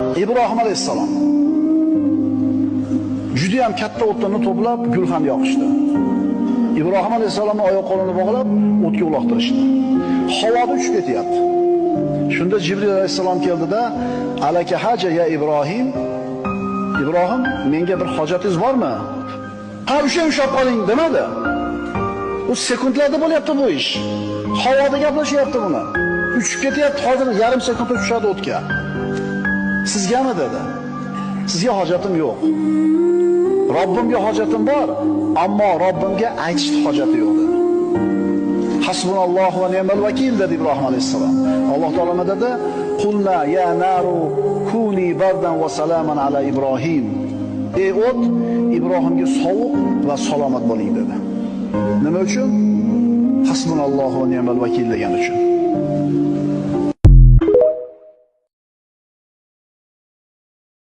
Ibrohim alayhissalom juda ham katta o'tni to'plab gulxan yoqishdi. Ibrohim alayhissalomni oyoq qo'lini bog'lab o'tga uloqtirishdi. Havoda uchib ketyapti. Shunda Jibril alayhissalom keldida, "Alaka haja ya Ibrohim? Ibrohim, menga bir hojatingiz bormi?" "Ha, o'sha ushlab qoling" demadi. U sekundlarda bo'lyapti bu ish. Havoda gaplashyapti buni. Uchib ketyapti, hozir yarim sekundda tushadi o'tga. Sizgami dedi. Sizga hojatim yo'q. Robbimga hojatim bor, ammo Robbimga aytishni hojati yo'q dedi. Hasbunallohu va ni'mal vakil dedi Ibrohim alayhissalom. Alloh taolo nima dedi? Qulna ya naru kuni bardan va salaman ala Ibrohim. Ey o't, Ibrohimga sovuq va salomat bo'ling dedi. Nima uchun? Hasbunallohu va ni'mal vakil degan uchun.